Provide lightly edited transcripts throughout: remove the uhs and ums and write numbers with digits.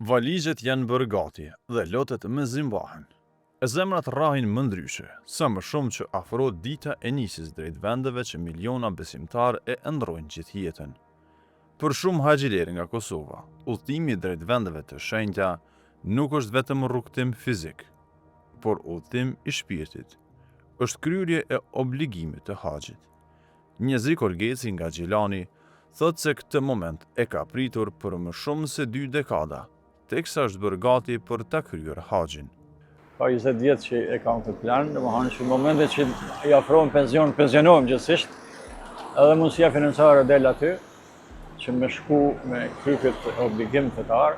Valixhet janë bërë gati dhe lotët mezi mbahen. E zemrat rrahin më ndryshe, sa më shumë që afrohet dita e nisjes drejt vendeve që miliona besimtarë e ëndërrojnë gjithë jetën. Për shumë haxhilerë nga Kosova, udhëtimi drejt vendeve të shenjta nuk është vetëm rrugëtim fizik, por udhëtim i shpirtit. Është kryerje e obligimit të haxhit. Njezik Kolgeci nga Gjilani thotë se këtë moment e ka pritur për më shumë se dy dekada, teksa është bërë gati për ta kryer haxhin. Ka 20 vjet që e kam këtë plan, domethënë që në momentin që i afrohem pension, pensionohem gjithsesi, edhe mundësia financiare del aty, që me shku me kry këtë obligim fetar,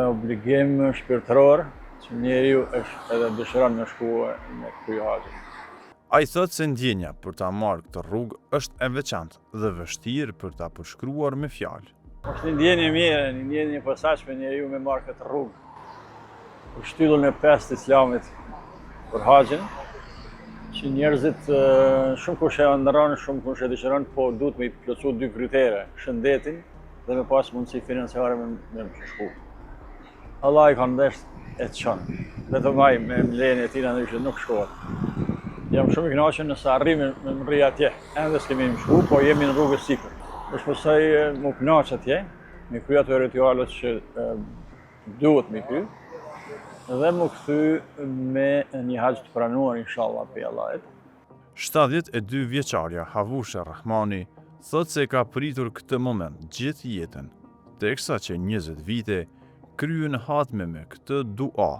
obligim shpirtëror, që njeriu është edhe dëshiron me shku me kry haxhin. Ai thotë se ndjenja për ta marrë këtë rrugë është e veçantë dhe vështirë për ta përshkruar me fjalë. Është një ndjenjë e mirë, një ndjenjë e posaçme njeriu me marrë këtë rrugë për shtyllën e pestë të Islamit për haxhin, që njerëzit shumë kush e ëndërron, shumë kush e dëshiron, po duhet me i plotësu dy kritere, shëndetin dhe me pas mundësi financiare me, me shku. Allahu ka desht e të çon. Vetëm ai me lejen e tina ndryshe nuk shkohet. Jam shumë i kënaqur nëse arrijmë me mrri atje. Ende s'kemi me shku, po jemi në rrugë sipër. Po shpresoj m'u kënaq atje, me kry ato ritualet që duhet me kry, dhe m'u kthy me një haxh të pranuar, inshallah, prej Allahit. 72 vjeçarja Havushe Rrahmani thotë se e ka pritur këtë moment gjithë jetën, teksa që 20 vite kryen hatme me këtë dua,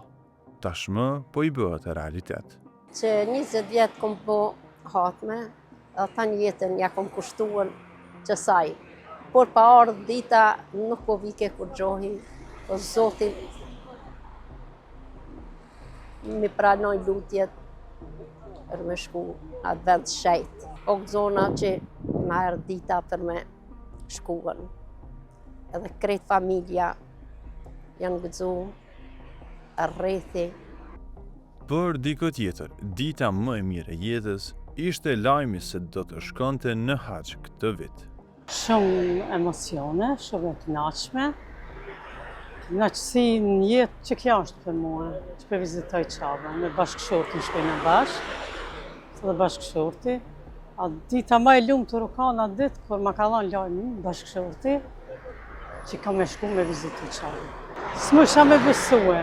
tashmë po i bëhet realitet. Që 20 vjet kom bo hatme, dhe tanë jetën ja kom kushtuar qësaj. Por pa ardhë dita nuk po vike kurgjo, po Zoti m'i pranoj lutjet për me shku atë vend shejt. O gëzona që na erdh dita për me shkuën. Edhe krejt familja janë gëzu, rrethi. Për dikë tjetër, dita më e mirë e jetës ishte lajmi se do të shkonte në haxh këtë vit. Shumë emocione, shumë e kënaqshme. Kënaqësi në jetë që kjo është për mua, që po vizitoj Qabën, me bashkëshortin shkojna bashkë, dhe bashkëshorti. A dita ma e lumtur u kanë atë ditë, kur ma ka dhanë lajmin bashkëshorti, që kam me shku me vizitu Qabën. S'mujsha me besue,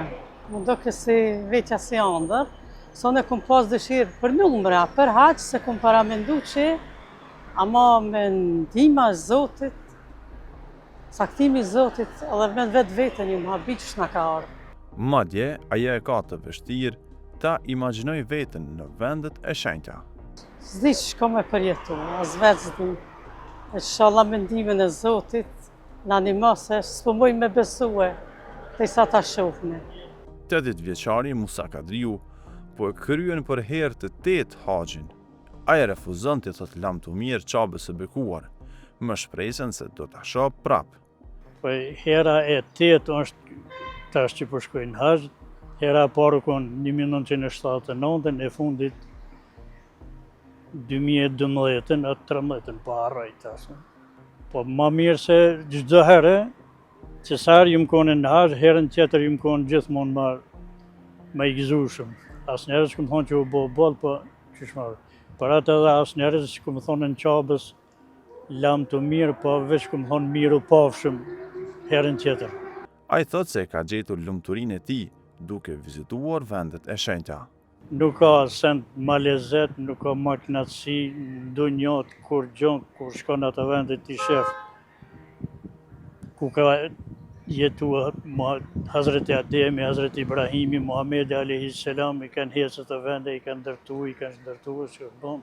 m'u doke si vetja si andër, se unë e kom pas dëshirë për umre, për haxh, s'e kom paramendu që Ama me ndihma e Zotit, caktimi i Zotit edhe me vetveten jom habit qysh na ka ardhë. Madje, ajo e ka të vështirë ta imagjinojë veten në vendet e shenjta. S'di çka kam me përjetu, as vetë s'di. Inshallah me ndihmën e Zotit, na ndihmon se s'po muj me besue, derisa ta shohmi. 80 vjeçari Musa Kadriu po e kryen për herë të tetë haxhin. Ai refuzon t'i thotë lamtumirë Qabes së bekuar, me shpresën se do ta shohë prapë. Po hera e tetë është tash që po shkoj në haxh, hera e parë u kon 1979 e fundit 2012-ën, atë 13-ën, po harroj tash. Po ma mirë se çdo herë, që sa herë jom konë në haxh, herën tjetër jom konë gjithmonë ma, ma i gëzushëm. Asnjëherë s'kom thonë që u bo boll, po qysh më. Për atë edhe asnjëherë s'kom thonë në Qabës, lamtumirë, po veç kom thonë mirupafshim herën tjetër. Ai thotë se e ka gjetur lumturinë e tij duke vizituar vendet e shenjta. Nuk ka send ma lezet, nuk ka ma knaqësi n'dunja kurgjo, kur shkon ato vende t'i shef, ku ka jetu Hazreti Ademi, Hazreti Ibrahimi, Muhammedi Alejhi Selam, i kanë hecë ato vende, i kanë ndërtu, i kanë shndërtu, që bon.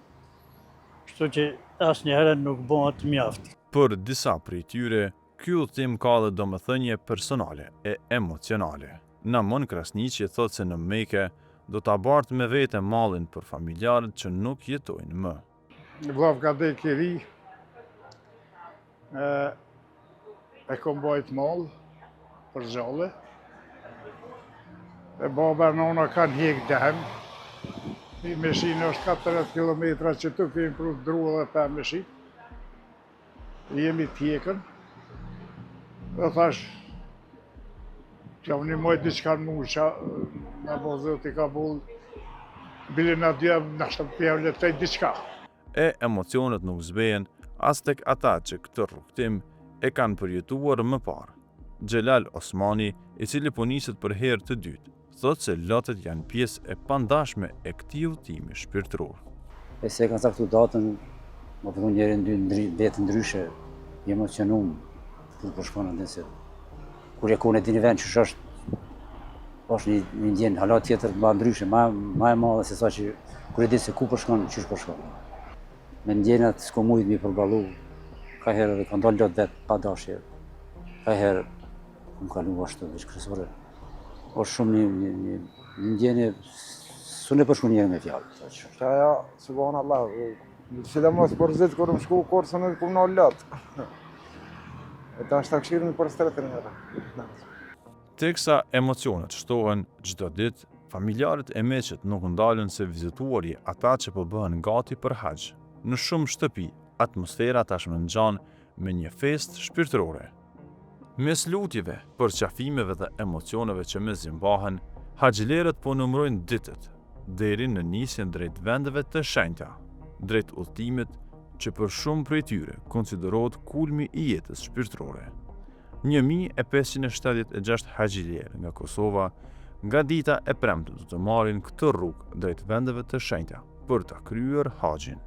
Kështu që asnjëherë nuk bëhet mjaft. Për disa prej tyre, Ky udhëtim ka dhe domethënie personale e emocionale. Namon Krasniqi thotë se në Meke do ta bartë me vete mallin për familjarët që nuk jetojnë më. Vllau ka dek i ri, e kom bajt mall për gjalle, e baba e nona kanë hjek dem, një meshinë është 40 km që tu kemi pru dru dhe pemë me shit, Jemi t'hjekën, dhe thash, T'ja unë moj diçka në mu që na bo Zoti kabull, bile na dja nashta p'ja lehtoj diçka. E emocionet nuk zbehen as tek ata që këtë rrugëtim e kanë përjetuar më parë. Xhelal Osmani, i cili po niset për herë të dytë, thotë se lotët janë pjesë e pandashme e këtij udhëtimi shpirtëror. E se e kanë caktu datën, më përdu njeri në vetë ndryshe, i emocionum, kur po shkon atë se kur e kone di një vend që është, është një, një ndjenjë hala tjetër, ma ndryshe, ma, ma e madhe se sa që kur e di se ku po shkon, qysh po shkon. Me ndjenjat s'ko mujt mi përballu, ka herë edhe kanë dalë lot vetë, pa dashje, ka herë Kom kalu ashtu, veç kryesore. Është shumë një, një, një, një ndjenjë, s'un e përshkru njeri me fjalë. Qa ja, subhanallah, sidomos për zit kur më shku, kur s'un e kum nal lot. E tash ta këshirin për s'tretën herë. Teksa emocionet shtohen çdo ditë, familjarët e miqtë nuk ndalen së vizituari ata që po bëhen gati për haxh. Në shumë shtëpi, atmosfera tashmë ngjan me një festë shpirtërore. Mes lutjeve, përqafimeve dhe emocioneve që mezi mbahen, haxhilerët po numërojnë ditët deri në nisjen drejt vendeve të shenjta, drejt udhëtimit që për shumë prej tyre konsiderohet kulmi i jetës shpirtërore. 1576 haxhilerë nga Kosova nga dita e premte do të marrin këtë rrugë drejt vendeve të shenjta për ta kryer haxhin.